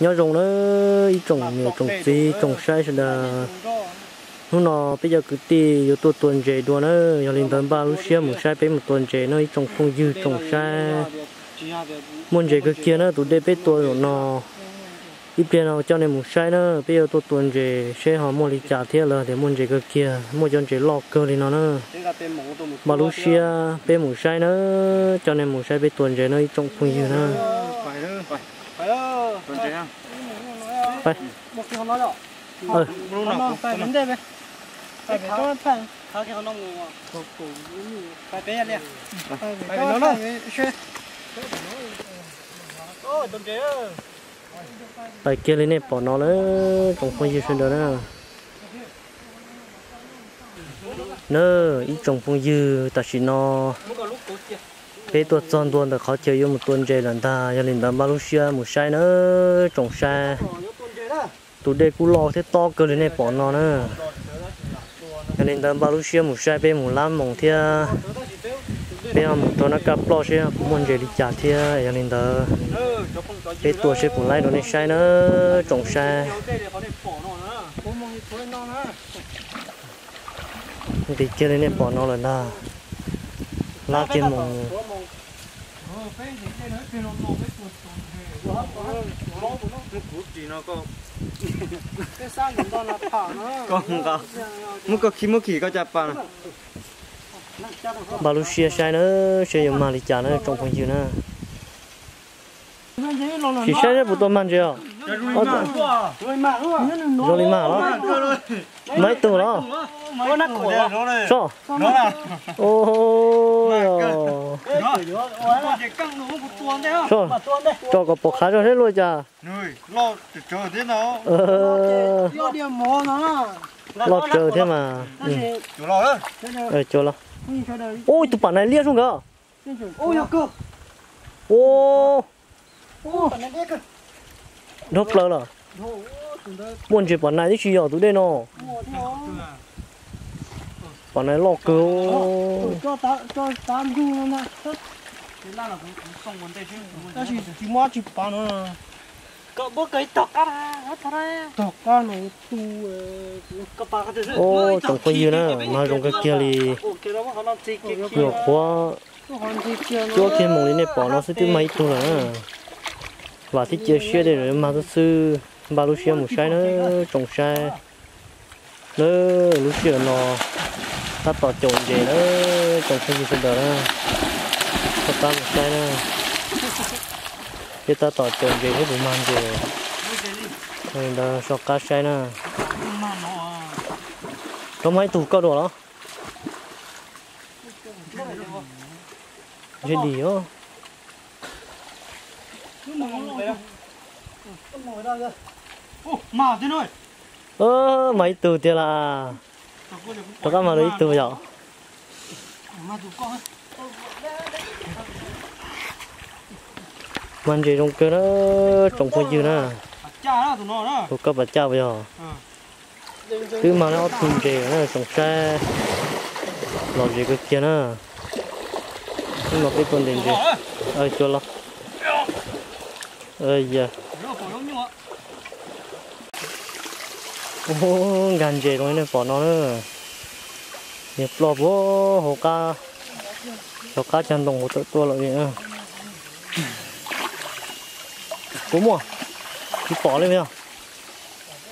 Nyob zoo na ib tsoom niam tsoom txiv tsoom saib sawv daws. Hnub no peb cov kwv tij yuav tuaj tua ntses dua na, yog li ntawd npaj lub siab mus saib peb mus tua ntses no ib tsoom phooj ywg tsoom saib. Muaj ntses kawg kiag na tus dej peb tua zaum no. Ib pliag no coj nej mus saib na, peb yuav tuaj tua ntses seb ho muaj li cas thiab lawm tias muaj ntses kawg kiag, muaj cov ntses loj kawg li no na. Npaj lub siab peb mus saib na, coj nej mus saib peb tua ntses no ib tsoom phooj ywg na. Pais kiag li nej pom no lawm tsoom phooj ywg sawv daws na. Na, ib tsoom phooj ywg, tam sim no peb tuaj txog ntua ntawm qhov chaw yuav mus tua ntses lawm ntag, yog li ntawd npaj lub siab mus saib na tsoom saib. Tus dej kuj loj thiab tob kawg li nej pom no na. Yog li ntawd npaj lub siab mus saib peb mus lab moos thiab peb ho mus rau nab kaj ploj seb puas muaj ntses li cas thiab. Yog li ntawd peb tua seb puas laib rau nej saib na tsoom saib. Nqis kiag li nej pom no lawm ntag. Lab kiag moos. Muab koj khi muab khim koj caj pas na. Npaj lub siab saib na, saib yuav mag li cas na tsoom phooj ywg na. Sim saib seb puas tau mag ntses os. Zoo li mag los? Mag ib tug los? Soj. Soj, tso kom pom qhav zog seb luaj cas. Loj tsawv thiab mas. Ua tus pam nais liab sub nkawd. Ua, nrog plaws lawm. Muaj ntses pam nais tib si yog tus dej no. Pam nais loj kawg. Tsoom phooj ywg na, mas zoo kawg kiag li. Nyuam qhuav cuab kiag moos li nej pom no xwb twb mag ib tug lawm na. Vam thiab cia siab tej zaum yuav mag xwb xwb. Npaj lub siab mus saib na tsoom saib. Na, lub sij hawm no tab tom caum ntses na, tsoom phooj ywg sawv daws na, soj qab mus saib na. Peb tab tom caum ntses thiab puas mag ntses. Ntawd soj qab saib na. Rov mag ib tug koj dua los? Ntshe dim os. Mag ib tug tiag las. Rov qab mag lawm ib tug yom. Mag ntses zoo kawg na, tsoom phooj ywg na. Tus koj pas caj puas yog? Twb mag lawm ob tug ntses na tsoom saib. Lom zem kawg kiag na. Hnub no peb tua ntses ntses. Cua los. Nkag ntses rau nej pom no na. Niag ploj puag hauv qab, cov qab cag ntoo hauv tawm tuaj lawm li. Puas muaj? Tsis pom li yog.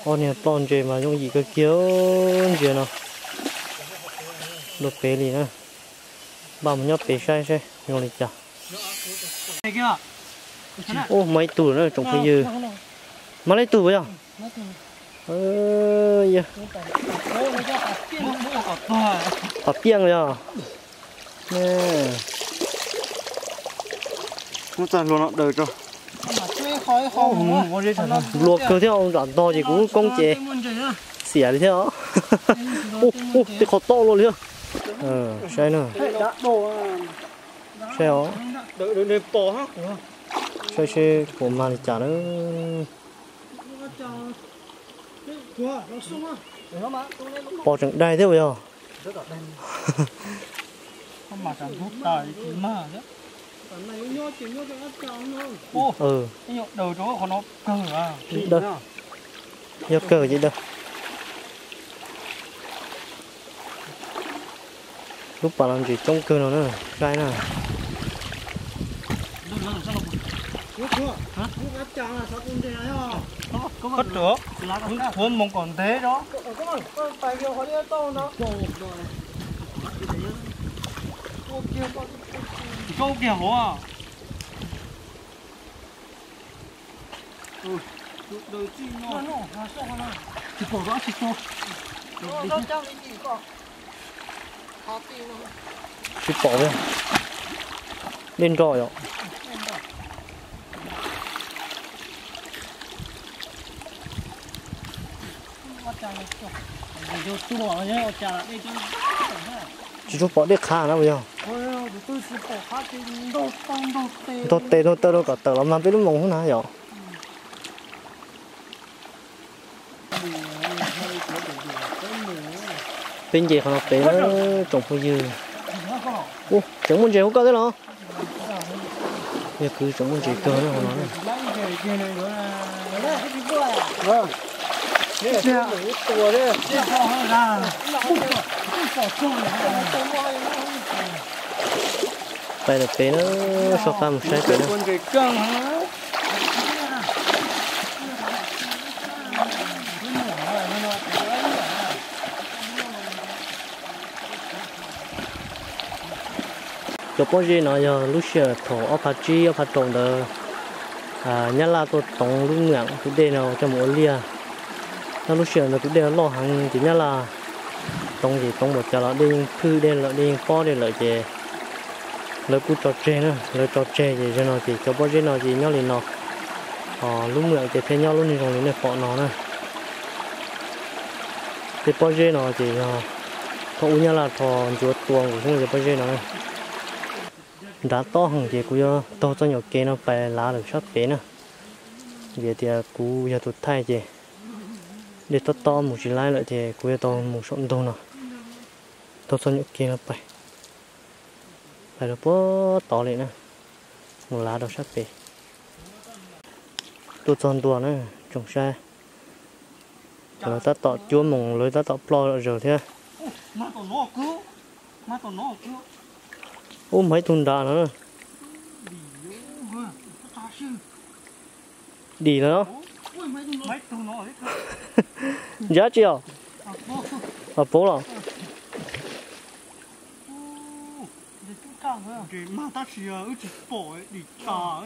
Ob niag ploj ntses mas yooj yim kawg kiag ntsia no. Luaj pem li na. Npaj mus nyob pem saib saib zoo li cas. Ub, mag ib tug na tsoom phooj ywg. Mag lawm ib tug puas yog? Pom piaj yog. Muab txoj hlua no daws tso. Nplua kawg thiab, nram ntog ces kuv koob ces xiam li thiab. Ub, tej qhov toj luaj li. Saib na. Saib os. Saib seb puas mag li cas na. Pos tseem dai thiab puas yog? Yog kawg ces dawb. Lub pas no ntses coob kawg no na, saib na. Koj rov, kuv mus kom ntev os. Koj kiag hauv. Tsis pom li. Dej nrog yom. Tsis tshua pom dej qhav na puas yog? Ntog tes ntog taw rau kom tawm los mag peb lub moos xwb na yom. Peb nce qhov no pem na tsoom phooj ywg. Ub, tseem muaj ntses hauv koj thiab los? Yog kwv tseem muaj ntses kawg na hauv no na. Pais lawm pem na, soj qab mus saib pem na. Cov pob zeb no yog lub sij hawm thaum ob phav tsib ob phav rau ntawd, Nyab Laj tuaj toov lub Mweem tus dej no coj mus ua liaj. Nyob lub sij hawm ntawd tus dej no loj heev ces Nyab Laj toov ces toov npaum cas los dej yeej phwj dej lawm, dej yeej pob dej lawm ces lawv kuj tso tseg na, lawv tso tseg ces zaum no ces cov pob zeb no ces nyob li no. Ho lub Mweem ces thiaj nyob lub niag zoo li nej pom no na. Tej pob zeb no ces yog thaum ub Nyab Laj rho ncuav tua nkaus xwb na cov pob zeb no na. Nrad tob heev ces kuv yuav taug txoj nyuam kev no pais lav lawm sab pem na. Vim tias kuv yog tus thaij ces dej tob tob mus tsis laib lawm ces kuv yuav tau mus saum ntug no, taug txoj nyuam kev no pais, pais rau puag tod li na, mus lav rau sab pem. Tuaj txog ntua na, tsoom saib. Lawv tab tom cuab moos, lawv tab tom ploj zom zaws thiab. Ub, mag ib tug nrad no. Dim lawm. Ntsia tsi os? Pauv los. Tab sis wb tsis pom dim tas.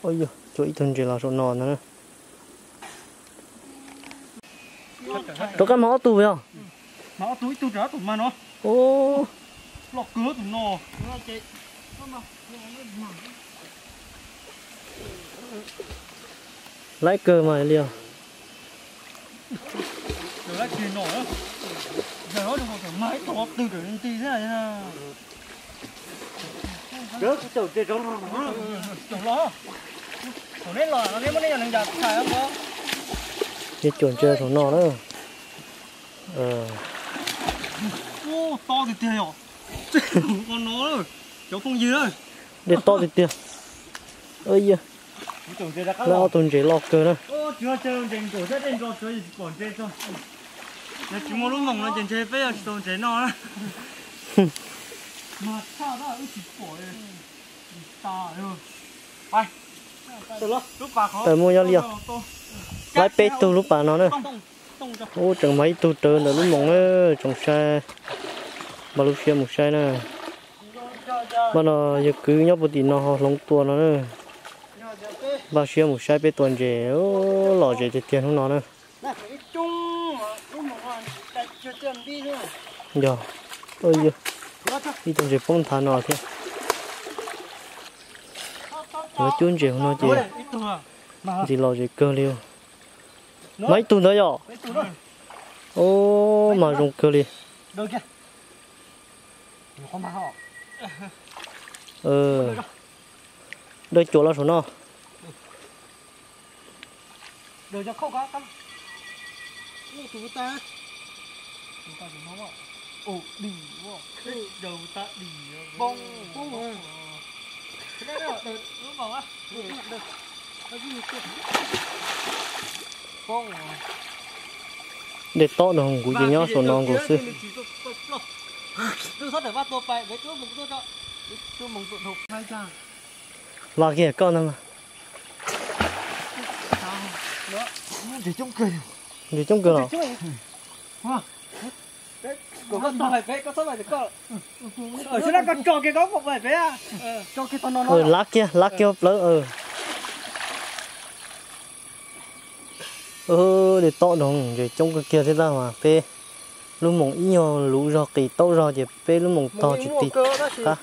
Cuab ib tug ntses los saum no ntag na. Rov qab mag ob tug yog? Laib kawg mas li os. Neb cuam ntses saum no na. Dej tob tiag tiag. Lawv ob tug ntses loj kawg na. Tsis muaj lub moos no ces ntshe peb yuav tsis tau ntses noj na. Tawm muaj nyob li os. Laib peb tug lub pas no na. Ub, tseem mag ib tug rawv ntawm lub moos na, tsoom saib. Npaj lub siab mus saib na. Npaj no yawg kwv nyob puag tim no ho hloov tua no na. Npaj siab mus saib peb tua ntses, lom zem tiag tiag hnub no na. Yog, ib tug ntses poob nthav no thiab. Lawv cuab ntses hauv no ces ntxim lom zem kawg li. Mag ib tug ntawd yom. Ub, mag zoo kawg li. Dawb cuam los saum no. Đầu cho khâu có cắm. Ui, tụi ta. Tụi ta tụi nó. Ồ, đỉ quá. Đầu ta đỉ. Bông. Bông. Cái đấy là đợt lũ mỏng á. Ui, cái mặt đợt. Nó ghi tuột. Bông. Dej tob no kuv ces nyob saum no nkaus xwb. Tôi sắp đẩy bác tôiไป, với tôi mừng tôi cho. Tôi mừng tôi đục. Hai cha. Los kiag koj ntag mas. Ntses coob kawg los. Lab kiag, lab kiag plawv. Dej tob no ntses coob kawg kiag thiab ntag mas peb lub moos ib nyuag luv zog qis taub zog ces peb lub moos tog tsis tig qab.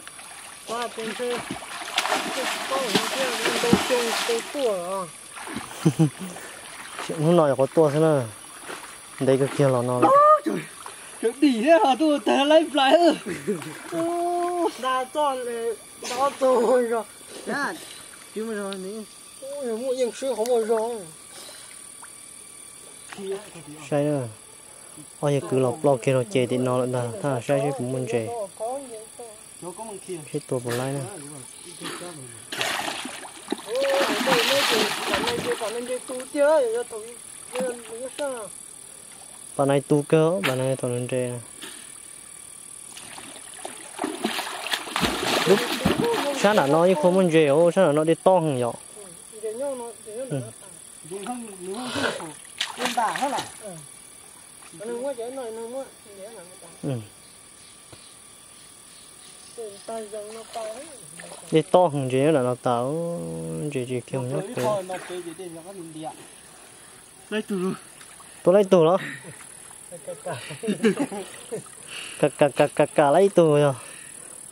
Hnub no yog qhuav tuaj xwb na, ntev kawg kiag los no lawm. Saib na, ob yawg kwv los ploj kiag rau ces tim no lawm ntag, thaj saib seb puas muaj ntses, seb tua puas laib na. Pas nais tu kawg, pas nais thaum nws nres. Lub sab nram no yeej khuav muaj ntses os, sab nram no dej tob heev yom. Dej tob heev ntses nyob nram no tas, ntses tsis khiav nyob pem. Tua laib tug los? Kam kam kam kam laib ib tug yog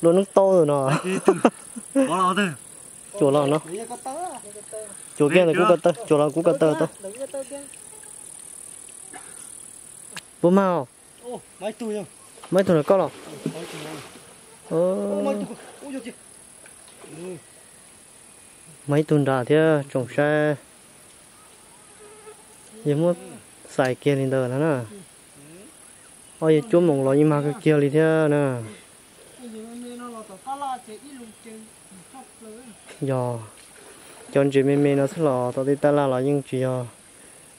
dua noob taub no. Cuam los no. Cuam kiag ntawm kuv ko taw, cuam los kuv ko taw tau. Puas mag os? Mag ib tug nram koj los? Mag ib tug nrad thiab tsoom saib. Yog muab xais kiag li ntawd no na. Ob yawg cuab moos los yeej mag kawg kiag li thiab na. Yog cov ntses me me no xwb los tom tej tab laj los yeej tsis yog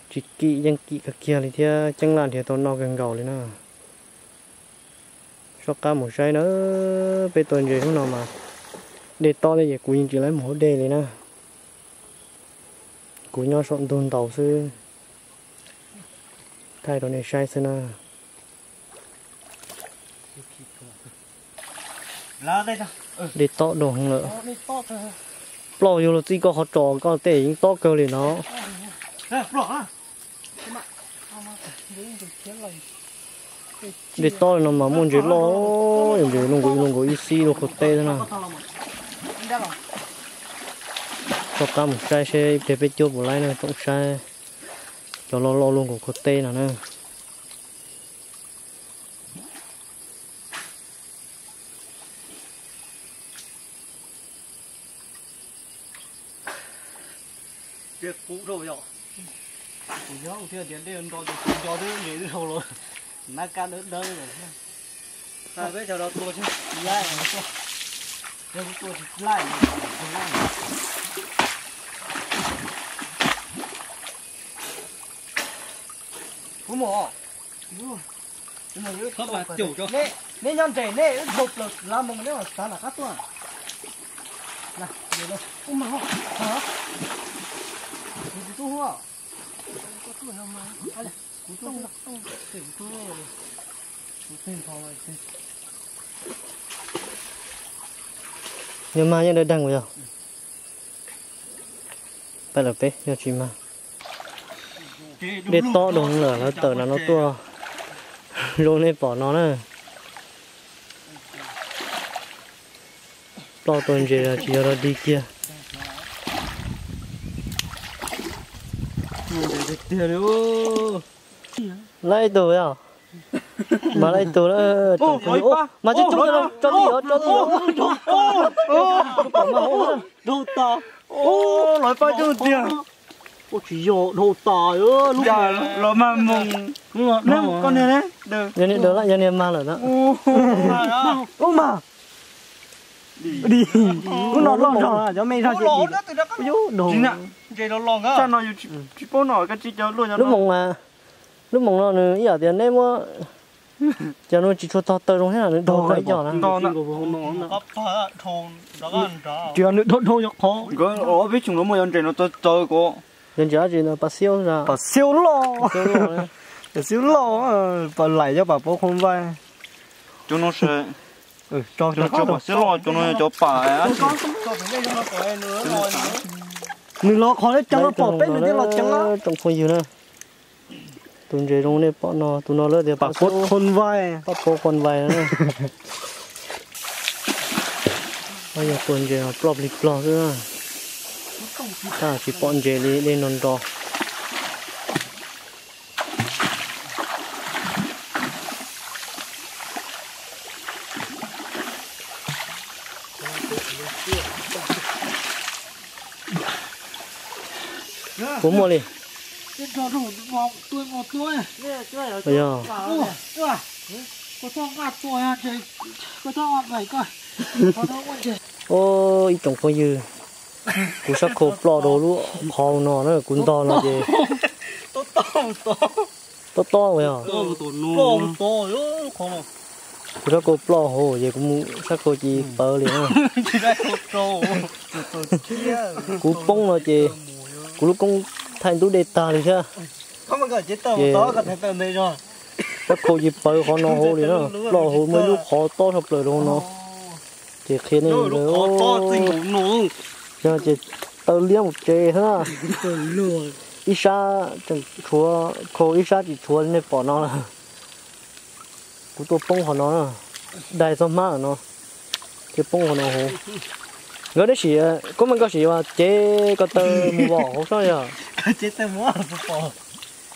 tsis kim, yeej kim kawg kiag li thiab ceeb laj nrhiav tau noj kawg nkaus li na. Soj qab mus saib na, peb tua ntses hnub no mas dej tob li ces kuv yeej tsis laib mus hauv dej li na. Kuv nyob saum ntug ntaus xwb, thaij rau nej saib xwb na. Dej tob doo lawm. Plaub yug luag txij koj qhov tsos koj tej yeej tob kawg li no. Dej tob li no mas muaj ntses loj, ntses luaj nkaus ib luaj nkaus ib xib luaj khau teb xwb na. Soj qab mus saib seb ib pliag peb cuab puas laib na, tsoom saib cov loj loj luaj nkaus khau teb no na. Kuv yog thiaj tias dej nro ces kuv nco twb nce twb dhau los, nab kab dawb dawb lawm. Peb sawv daws tua tsis laij, yog kuv tua tsis laij, tsis laij. Kuv mus. Neb nyob nres neb wb dhau plaws lav moo neb xav nram qab tuaj. Yog mag yeej dawb deeg yog. Peb lawm peb yog tsis mag. Dej tob doo lawm lawv tawm nram no tuaj zoo nej pom no na. Ploj tua ntses tsis yog dog dig kiag. Laib ib tug yog. Mas laib ib tug, mas tsis tso li os, tso li os. Lawv pab coob tiag. Ua tsis yog dhau tas lub los mas mus. Yog niag daws lawm, yog niag mag lawm na. Ub mas. Lub no loj zog cov me zog ces. Lub moos, lub moos no nws ib yam tias neb muab cov no tsis tshua tog taw zoo thiab, nws dhau tas ib co na. Tsis yog nws dhau dhau yog qhov. Nkawd ob peb tsoom no muaj yov ntses no txawv txawv ko. Yov ntses dab tsi no, pas xiaub, pas xiaub loj, pas xiaub loj, pas laim cov pas pov qhov npai. Cov no pas xiaub loj, cov no yog cov pas. Nws los qhov lawv cov no pom peb nws thiaj los ceev. Tsoom phooj ywg na, tus ntses zoo nej pom no, tus no lawv tias pas pov qhov npai, pas pov qhov npai na. Yog tua ntses ploj plig plog xwb, tab tsis pom ntses li dej no nro. Puas muaj li? Yog. Ib tsoom phooj ywg, kuv sab khau ploj rau lub qhov no na, kuv ntog no ces tob tob ua yog. Kuv sab khau ploj hauv ces kuv mus sab khau cia li pawv li na. Kuv poob no ces kuv lub koob thaij ntub dej tag li thiab. Ces sab khau cia li pawv qhov no hauv li na, ploj hauv muaj ib lub qhov tob tshaj plaws rau hauv no. Ces qhia nej ntawd, ces taw liab mus tsev xwb na. Ib sab tseem tshuav khau, ib sab tsis tshuav li nej pom no. Kuv tuaj poob qhov no, dai txog hmab no, thiaj poob qhov no hauv. Nkawd dab tsi, koj mas koj sim cev ko taw mus vom hauv sab yog.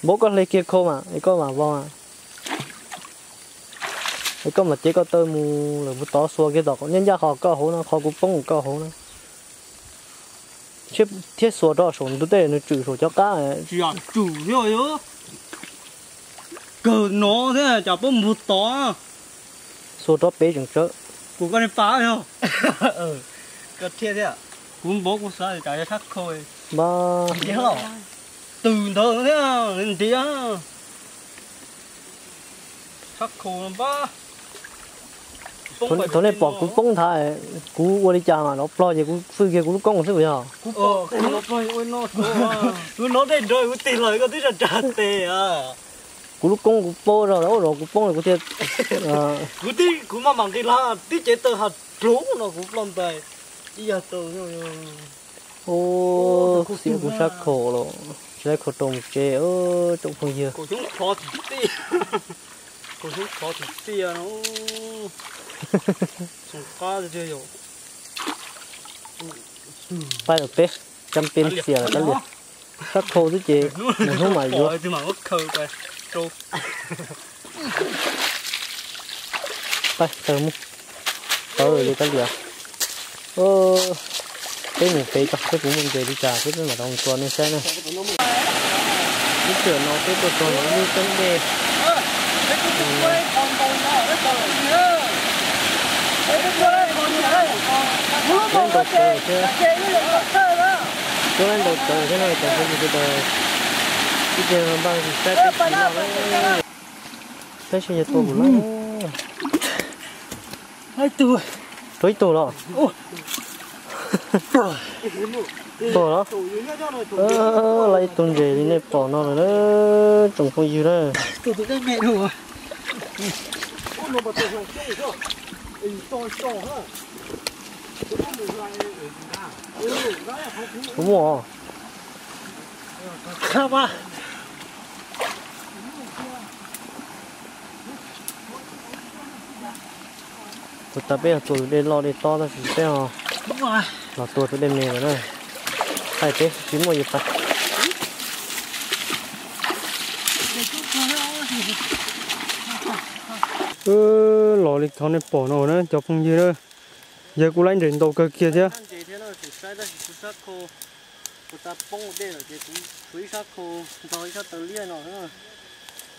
Npaum koj hle kiag khau mas es koj mam vov. Es koj mam cev ko taw mus lawm mus tov xuas kiag tom nyaj ncaj qhov koj hauv no, qhov kuv poob koj hauv na. Thiab xuas rau saum ntug dej, nws tswm saum cov qab. Tsis yog tswm thiab, kawg no thiab cas poob mus tod. Xuas rov pem tseem tsawv. Kuv koj niag pab yog. Koj thiab thiab. Kuv npaum kuv xav cas yog sab khau. Ntiav los. Twm ntawd thiab ntiav. Sab khau npab. Thaum nej pom kuv poob nthav, kuv ua li cas mas los plog ces kuv fwj kiag kuv lub koob xwb puas yog? Kuv hnov dej nrov kuv tig los koj twb tsa tsa tes. Kuv lub koob kuv paub zog, ua zog kuv poob kuv thiaj, kuv tib, kuv maj mam nqis los tib cev taw ha dlub no kuv ploj ntais ib yag rau. Xiam kuv sab khau los tsis laib khau rau mus tsev tsoom phooj ywg. Pab peb cam peb xiam lawm kab lias. Sab khau xwb ces mus hnub mam yuav. Pab tawg mus, tawg li kab lias. Peb mus pem tso, peb puas muaj ntses li cas thiab peb mam rov mus tua nej saib na. Lub sij hawm no peb tuaj txog ntawm lub teeb dej. Laib ntau tsawv thiab, cuab laib ntau tsawv thiab no, cov phooj ywg sawv daws, ib pliag npaj saib peb tus loj na. Saib seb yog tua puas loj. Rau ib tug los? Tuag los? Loj ib tug ntses li nej pom no lawm na, tsoom phooj ywg na. Puas muaj? Kuv tas peb yog tua tus dej loj dej tob tab sis peb ho los tua tus dej me lawm na. Thaij peb tsis muaj yus tas. Los li qhov nej pom no na cov phooj ywg na, yawg kuj laib ntses ntau kawg kiag thiab. Kuv tsa poob dej lawm ces kuv tshuav ib sab khau nrog ib sab taw liab no xwb.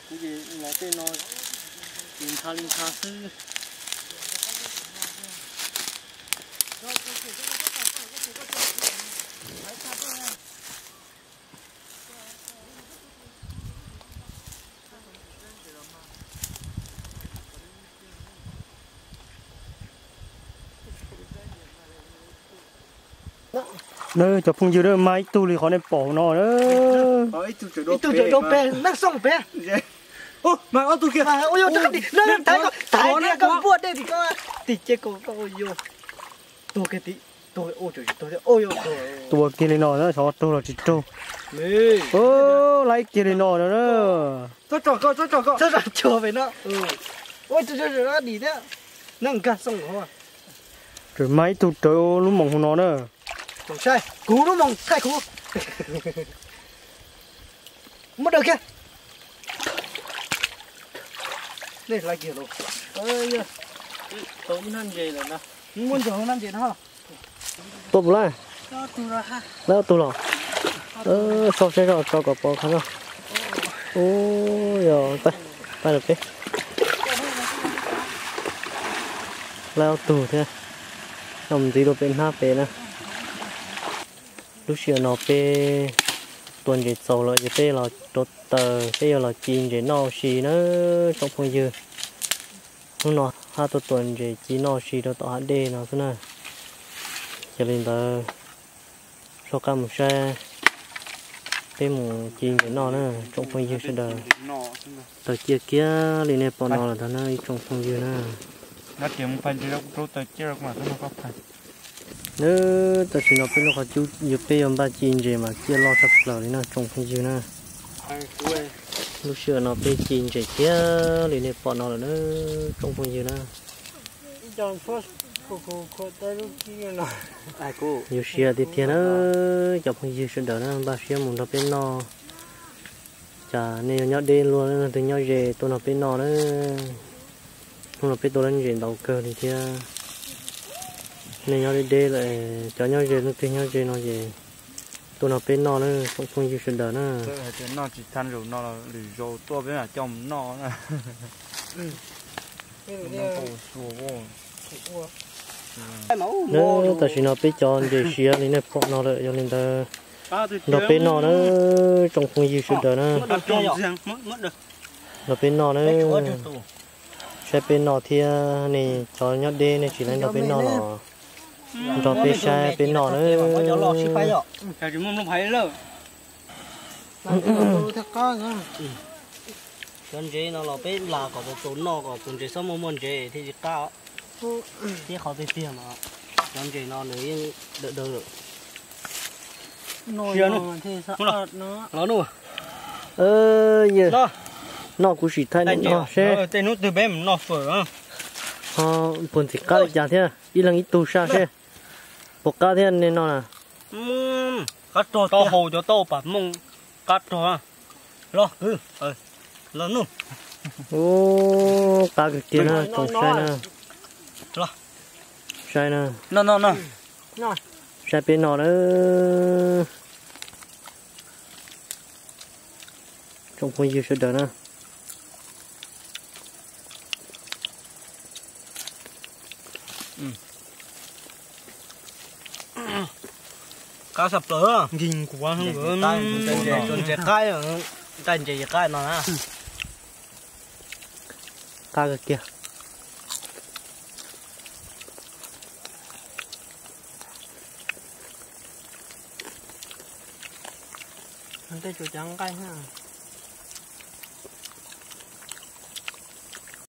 Kuv ces los tej no ces ntshav li ntshav xwb. Cov phooj ywg, mas ib tug li qhov nej pom no. Ib tug tseem dau pem, neeg xoo pem. Mas ob tug kiag, thaiv koj npuaj dej tim koj, tim ce koj, koj ua yuav tuag kiag tim, tuag ua tseem tsis tuag thiab. Tua kiag li no na, xyov tuag los tsis raug. Laib kiag li no na. Txhob tsom koj, txhob tsom koj, txhob tsom cuag pem no. Ua tseem tsis raug dim thiab. Neeg nkag xoo. Tseem mas ib tug rawv lub moos hauv no na. Saib kuv lub moos thaij kuv. Muab daws kiag. Nej hlais kiag los. Tau ib hnab ntses lawm na. Muab ntses hauv hnab ntses no. Tuaj puas laib? Laib ob tug los? Sau saib tso kom pom qhov no. Ua yog, pab peb. Laib ob tug thiab. Noj mus ntxiv rau pem hnab pem na. Lub sij hawm no peb tua ntses txaus lawm ces peb los rauv taws, peb yuav los ci ntses noj ua si na tsoom phooj ywg. Hnub no hab tuaj tua ntses ci noj ua si rau tom hav dej no xwb na. Yog li ntawd, soj qab mus saib peb mus ci ntses noj na tsoom phooj ywg sawv daws. Taws ciaj kiag li nej pom no lawm ntag na ib tsoom phooj ywg na. Tam sim no peb lub qhov cub yog peb yuav npaj ci ntses mas ciaj loj tshaj plaws li na tsoom phooj ywg na. Lub sij hawm no peb ci ntses kiag li nej pom no lawm na tsoom phooj ywg na. Yus siab tiag tiag na cov phooj ywg sawv daws na, npaj siab mus nrog peb noj. Cas nej yuav nyob deb luaj, leej twg nyob ze tuaj nrog peb noj na. Hnub no peb tua lawm ntses ntau kawg li thiab. Nej nyob deb deb lawm, cov nyob ze, leej twg nyob ze no ces tuaj nrog peb noj na tsoom phooj ywg sawv daws na. Noj tsis tag zaum no lwm zaus tuaj peb mam coj mus noj na. Tam sim no peb cov ntses siav li nej pom no lawm, yog li ntawd nrog peb noj na tsoom phooj ywg sawv daws na. Nrog peb noj na. Saib peb noj thiab, nej cov nyob deb nej tsis laib nrog peb noj los nrog peb saib peb noj na. Cov ntses no los peb las kom tau txaus noj kom tus ntses txhob muaj muaj ntses thiaj li qab. Thiab qhov tiag tiag mas cov ntses no nws yeej dawm dawm lawm. Los noj. Noj kuv sim thaij nej noj seb. Tej hnub twg peb mus noj fawm. Ho puas ntxim qab li cas thiab, ib leeg ib tug saj seb puas qab thiab nej noj na. Qab rog, tau haus cov tauj pam mooj, qab rog. Los kwv, los noj. Ub, qab kawg kiag na, tsoom saib na. Saib na. Saib peb noj na. Tsoom phooj ywg sawv daws na. Qab tshaj plaws. Nkeeg kuv ntses qaib, nqaij ntses qaib no na. Qab kawg kiag. Tej tsuas cov nqaij na.